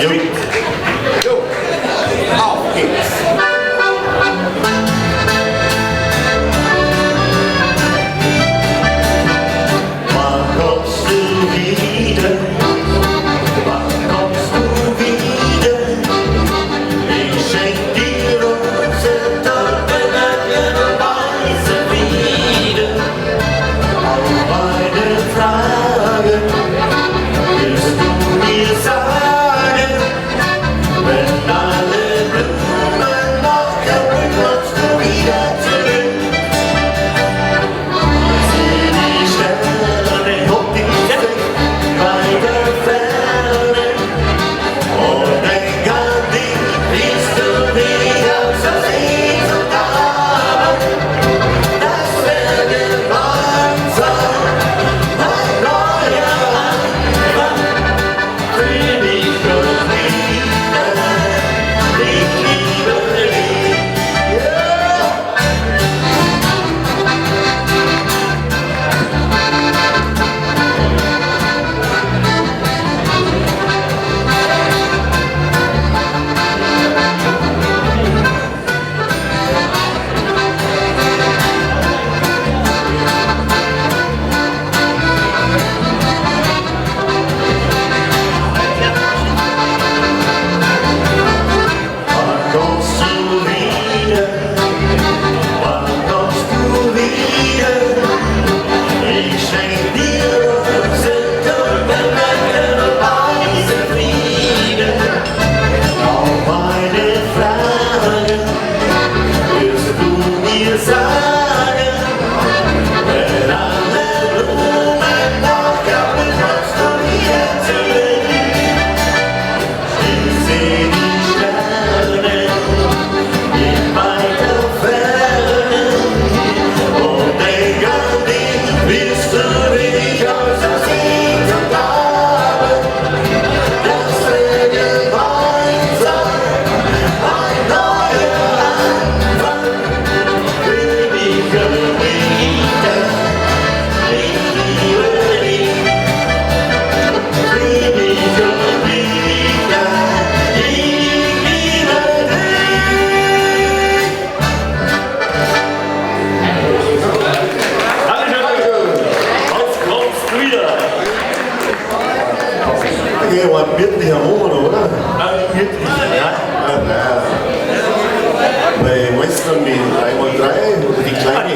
Jo. Jo. Auf geht's. Wann kommst du wieder? Wann kommst du wieder? Ich schenk dir Rosen, Tulpen und weiße Flieder. Auf meine Frage wirst du mir sagen, wenn alle Blumen noch erblühen, kommst du wieder zurück. Seh die Sterne hoch die weiter Ferne und denk an dich, wirst du mich aus der Sehnsucht haben. Dass wir gemeinsam ein neuer Anfang für mich und wieder. Ich liebe dich. Yeah. Wann kommst du wieder? Wann kommst du wieder? Ich schenk dir Rosen, Tulpen und weiße Frieden. Auf meine Frage wirst du mir sagen, wenn alle Blumen noch erblühen, kommst du wieder zurück. Ich seh die Sterne in weiter Ferne und denk an dich, wirst du mich aus der Sehnsucht haben, dass wir gemeinsam ein neuer Anfang für mich und wieder. Ich liebe dich, für mich und wieder. Ich liebe dich. Dankeschön. Was kommst du wieder? Okay, war wirklich Harmonen, oder? Wirklich? Ja. Ah, nein. Weil meinst du dann die 3x3 oder die kleine? 3x3.